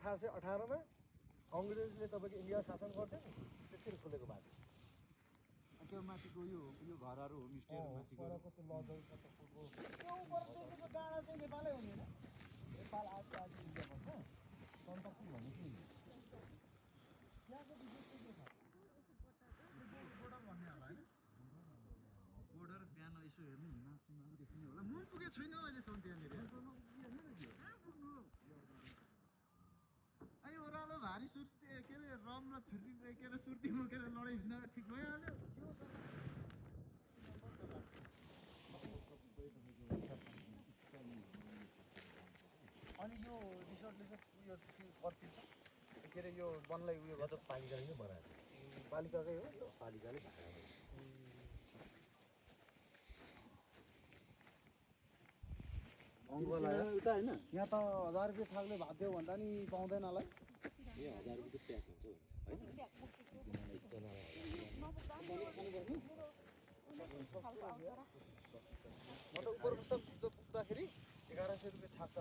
1818 मा अङ्ग्रेजले तपाईँको इन्डिया शासन गर्थ्यो नि त्यतिखेर खोलेको बाटो त्यो माथिको यो घरहरू होमस्टेहरू माथिको त्यो लजहरू छ तपाईँको त्यो उपरदेखिको डाँडा चाहिँ नेपालै हो नि होइन नेपाल आज इन्डिया पर्छ सन्तपुर भनेको त्यहाँको विशेष चाहिँ के छ बोर्डर भन्ने होला होइन बोर्डर बिहान यसो हेर्नु हिमालसिमाल देख्ने होला म पुगेको छैन अहिलेसम्म त्यहाँनिर अहिले ओह्रालो भारी सुर्ती के अरे रम र छुर्पी के अरे सुर्ती बोकेर लडाइँ भिन्दा ठिक भइहाल्यो अनि यो रिसोर्टले चाहिँ उयो पर्छ के अरे यो वनलाई उयो गर्छ पालिकाले नै बनाएको पालिकाकै हो यो पालिकाले भाडा उता होइन यहाँ त 1000 रुपियाँ छाकले भात दियो भन्दा नि पाउँदैन होला है ए 1000 रुपियाँ प्याक हुन्छ होइन म त उपरको पुग्दाखेरि 1100 रुपियाँ छाक